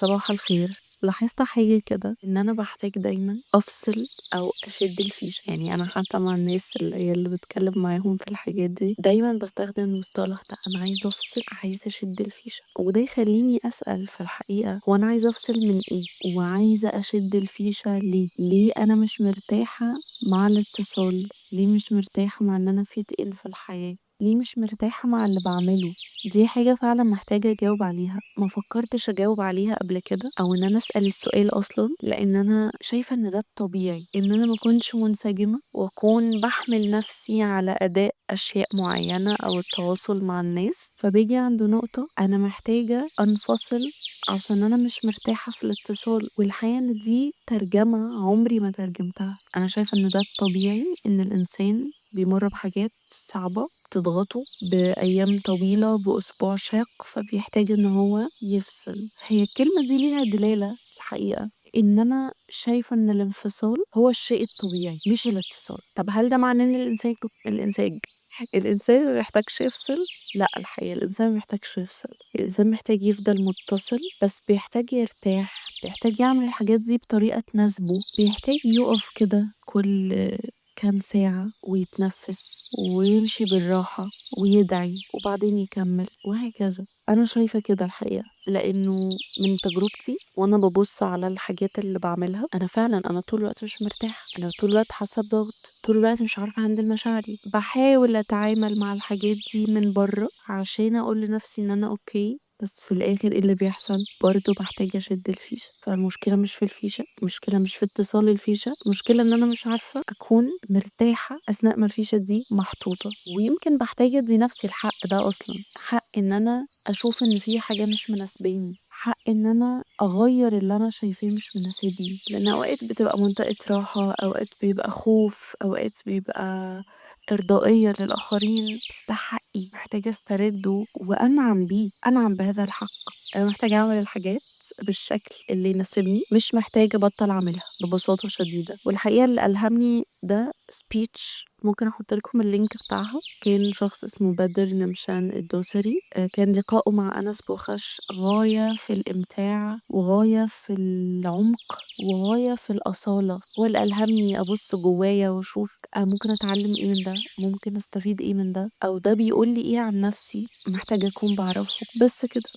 صباح الخير. لاحظت حاجة كده إن أنا باحتاج دايمًا أفصل أو أشد الفيشة، يعني أنا حتى مع الناس اللي هي اللي باتكلم معاهم في الحاجات دي دايمًا باستخدم المصطلح ده، أنا عايزة أفصل، عايزة أشد الفيشة، وده يخليني أسأل في الحقيقة هو أنا عايزة أفصل من إيه؟ وعايزة أشد الفيشة ليه؟ ليه أنا مش مرتاحة مع الاتصال؟ ليه مش مرتاحة مع إن أنا fit in في الحياة؟ ليه مش مرتاحة مع اللي بعمله؟ دي حاجة فعلا محتاجة أجاوب عليها، ما فكرتش أجاوب عليها قبل كده أو إن أنا أسأل السؤال أصلا، لأن أنا شايفة إن ده الطبيعي، إن أنا ما كنتش منسجمة وأكون بحمل نفسي على أداء أشياء معينة أو التواصل مع الناس، فبيجي عند نقطة أنا محتاجة أنفصل عشان أنا مش مرتاحة في الاتصال. والحقيقة إن دي ترجمة عمري ما ترجمتها. أنا شايفة إن ده الطبيعي، إن الإنسان بيمر بحاجات صعبة تضغطه بأيام طويلة بأسبوع شاق، فبيحتاج إن هو يفصل. هي الكلمة دي ليها دلالة الحقيقة، إن أنا شايفة إن الانفصال هو الشيء الطبيعي مش الاتصال. طب هل ده معناه إن الإنسان ما بيحتاجش يفصل؟ لا، الحقيقة الإنسان ما بيحتاجش يفصل، الإنسان محتاج يفضل متصل، بس بيحتاج يرتاح، بيحتاج يعمل الحاجات دي بطريقة تناسبه، بيحتاج يقف كده كل كام ساعة ويتنفس ويمشي بالراحة ويدعي وبعدين يكمل وهكذا. أنا شايفة كده الحقيقة، لأنه من تجربتي وأنا ببص على الحاجات اللي بعملها، أنا فعلا أنا طول الوقت مش مرتاحة، أنا طول الوقت حاسة بضغط، طول الوقت مش عارفة أهندل مشاعري، بحاول أتعامل مع الحاجات دي من بره عشان أقول لنفسي إن أنا okay، بس في الآخر إيه اللي بيحصل؟ برضه بحتاج أشد الفيشة. فالمشكلة مش في الفيشة، المشكلة مش في اتصال الفيشة، المشكلة إن أنا مش عارفة أكون مرتاحة أثناء ما الفيشة دي محطوطة. ويمكن بحتاج أدي نفسي الحق ده أصلا، حق إن أنا أشوف إن في حاجة مش مناسباني، حق إن أنا أغير اللي أنا شايفاه مش مناسبني، لأن أوقات بتبقى منطقة راحة، أوقات بيبقى خوف، أوقات بيبقى إرضائية للآخرين، بس ده حقي محتاجة أسترده وأنعم بيه، أنعم بهذا الحق. أنا محتاجة أعمل الحاجات بالشكل اللي يناسبني، مش محتاجة أبطل أعملها ببساطة شديدة. والحقيقة اللي ألهمني ده speech ممكن أحط لكم ال link بتاعها، كان شخص اسمه بدر نمشان الدوسري، كان لقاؤه مع أنس بوخش غاية في الإمتاع وغاية في العمق وغاية في الأصالة، هو اللي ألهمني أبص جوايا وأشوف ممكن أتعلم إيه من ده، ممكن أستفيد إيه من ده، أو ده بيقول لي إيه عن نفسي محتاجة أكون بعرفه. بس كده.